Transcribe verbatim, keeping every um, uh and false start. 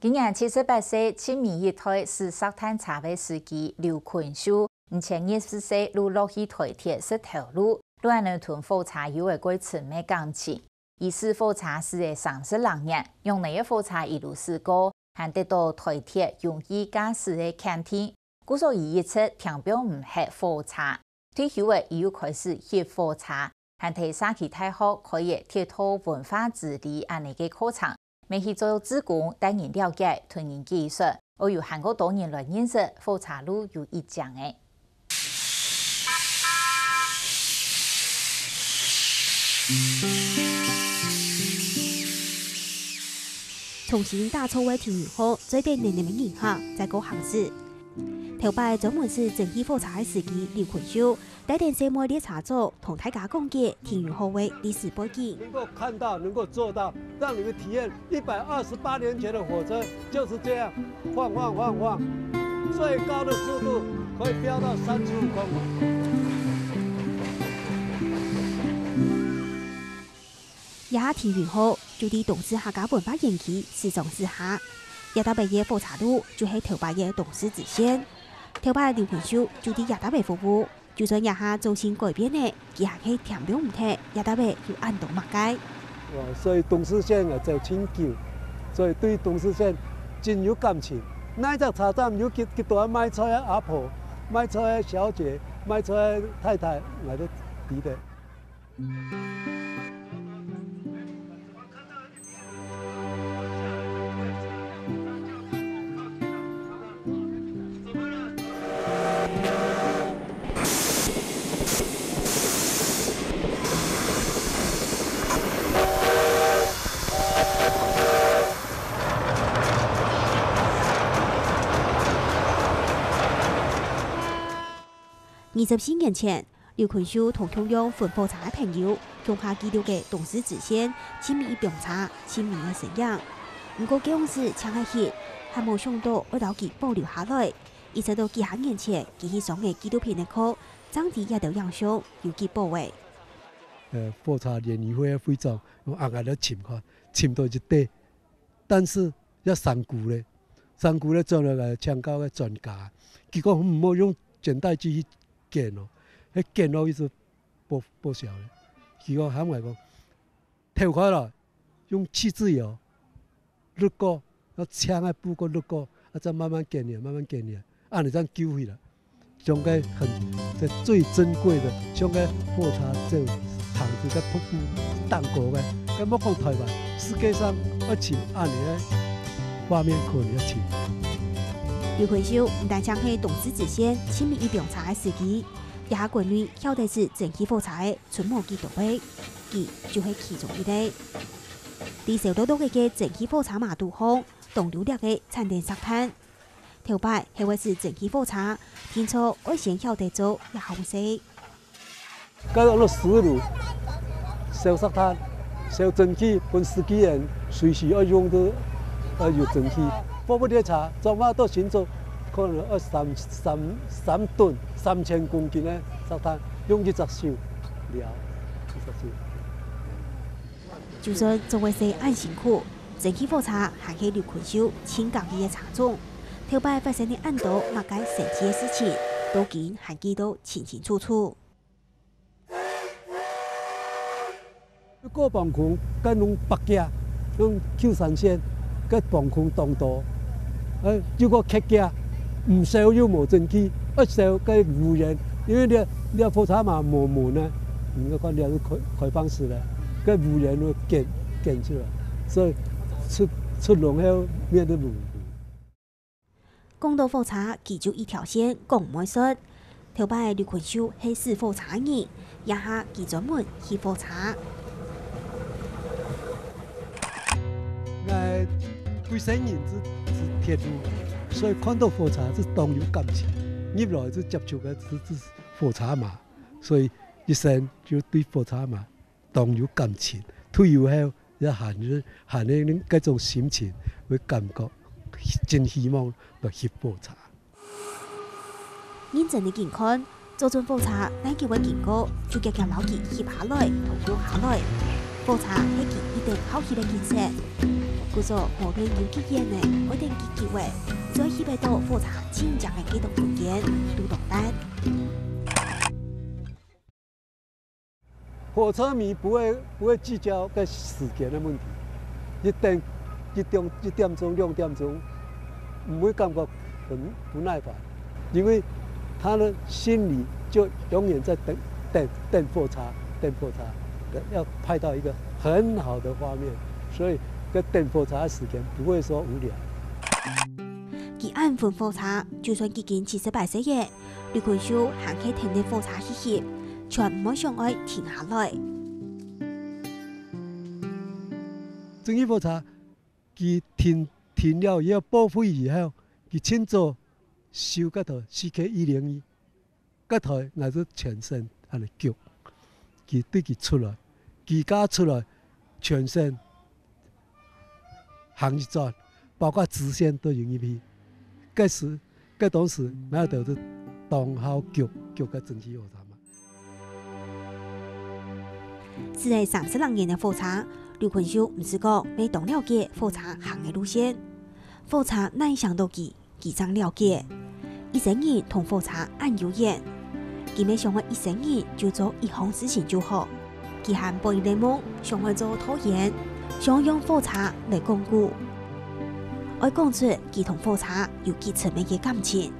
今年七十八歲，盡尾一代駛石炭車个司機劉坤秀，二千二十四歲就落去台鐵食頭路，就恁樣同火車有一個親密感情。佢駛火車駛了三十零年，用泥个火車一路駛過，還得到台鐵榮譽駕駛个肯定，故所佢一直停放毋核火車。 退休了，佢又開始挾火車，還在社區大學開个鐵道文化之旅恁呢个課程，乜去做志工，帶人了解、同人解說，愛有還過多人來認識火車路有一靚个。 重新打造个停運號，載等淰淰个人客，載過行駛。頭擺專門駛蒸汽火車个司機劉坤秀，帶等細妹列車組，同大家講解停運號个歷史背景。能夠看到，能夠做到，讓你們體驗一百二十八年前的火車就是這樣晃晃晃晃，最高的速度可以飆到三十五公里。 這下停運號就在東勢客家文化園區試裝試下。這搭位个火車路就係頭擺个東勢支線。頭擺劉坤秀就在這搭位服務，就算這下造型改變了，佢還係恬恬毋忒這搭位有恁多麼个。哇，所以東勢線啊，走盡久，所以對東勢線真有感情。哪一隻車站有幾，幾多賣菜个阿婆、賣菜个小姐、賣菜个太太，𠊎都知得。 二十四年前， 劉坤秀同共樣歕火車个朋友，共下記錄个東勢支線盡尾一枋車盡尾个身影。毋過該央時淨係翕，還無想到愛摎佢保留下來。一直到幾下年前，佢去上个紀錄片个課，正知這兜影像有幾寶貴。呃，火車聯誼會个會長，用紅眼來尋看，尋到一塊，但是這山區咧，山區咧轉來个請教个專家，佢講毋好用剪帶機去 剪哦，該剪落去就不，不少了。佢講喊𠊎講，敨開來，用去籽油，熝過，愛青个布過熝過，啊，再慢慢剪咧，慢慢剪咧，恁呢正救起來。像該很，這最珍貴的，像該火車走，糖子个瀑布，蛋糕个，該莫講台灣，世界上愛尋恁呢个畫面可能愛尋。劉坤秀毋單淨係東勢支線盡尾一枋車个司機， 這下國內曉得駛蒸汽火車个，賰無幾多位，佢就係其中一個。在燒漉漉个蒸汽火車嫲肚項，當流掠个產等石炭。頭擺係會駛蒸汽火車，定著愛先曉得做這項事。該落石爐，燒石炭，燒蒸汽，分司機人隨時愛用到，愛有蒸汽。貨物列車，彰化到新竹， 可能愛三，三，三噸，三千公斤个石炭，用一隻手了，一隻手。就算做个事恁辛苦，蒸汽火車還係劉坤秀盡合意个車種。頭擺發生了恁多麼个神奇个事情，到今還記到清清楚楚。 過磅空，該攏百架，攏舊山線，該磅空當多。呃，又過客家，毋燒又無蒸汽，愛燒該烏煙，因為這，這火車嘛無門啊，你看這係開，開放式个，該烏煙會捲，捲出來，所以出，出籠後面都無。 講到火車，佢就一條線講毋會煞。頭擺劉坤秀係駛火車个人，這下佢專門挾火車。𠊎本身人係，係鐵路，所以看到火車係當有感情。入來就接觸个係，係火車嘛，所以一生就對火車嘛。 當有感情。退休後也還，還係該種心情，會感覺真希望來挾火車。認真个緊看，坐準火車哪久會經過，就遽遽摎佢挾下來，同挵下來。火車係佢一等好去个景色。故所無論有幾遠呢，愛等幾久仔，就會去得到火車進站个該兜空間，堵當等。 火車迷不會不會計較个時間个問題，一等一點一點鐘、兩點鐘，毋會感覺很不耐煩，因為他的心裡就永遠在等等等火車，等火車，要拍到一個很好的畫面，所以在等火車的時間不會說無聊。佢恁恨火車，就算已經幾十擺細仔， 呂坤秀還係跈等火車去翕，全毋會想愛停下來。正義火車，佢停停了以後報廢以後，佢盡早修該台四K一零一，該台𠊎就全身恁樣遽，佢對佢出來，佢家出來，全身 行一轉，包括支線都用入去。該時，該當時，𠊎兜就當好遽遽个蒸汽火車嘛。駛了三十零年个火車，呂坤秀毋使講，乜當了解火車行个路線。火車哪位行到佢， 佢正了解。一生人同火車恁有緣，佢乜想愛一生人就做一項事情就好。佢還發一個夢，想愛做導演，想愛用火車來講古。愛講出佢同火車有幾親密个感情，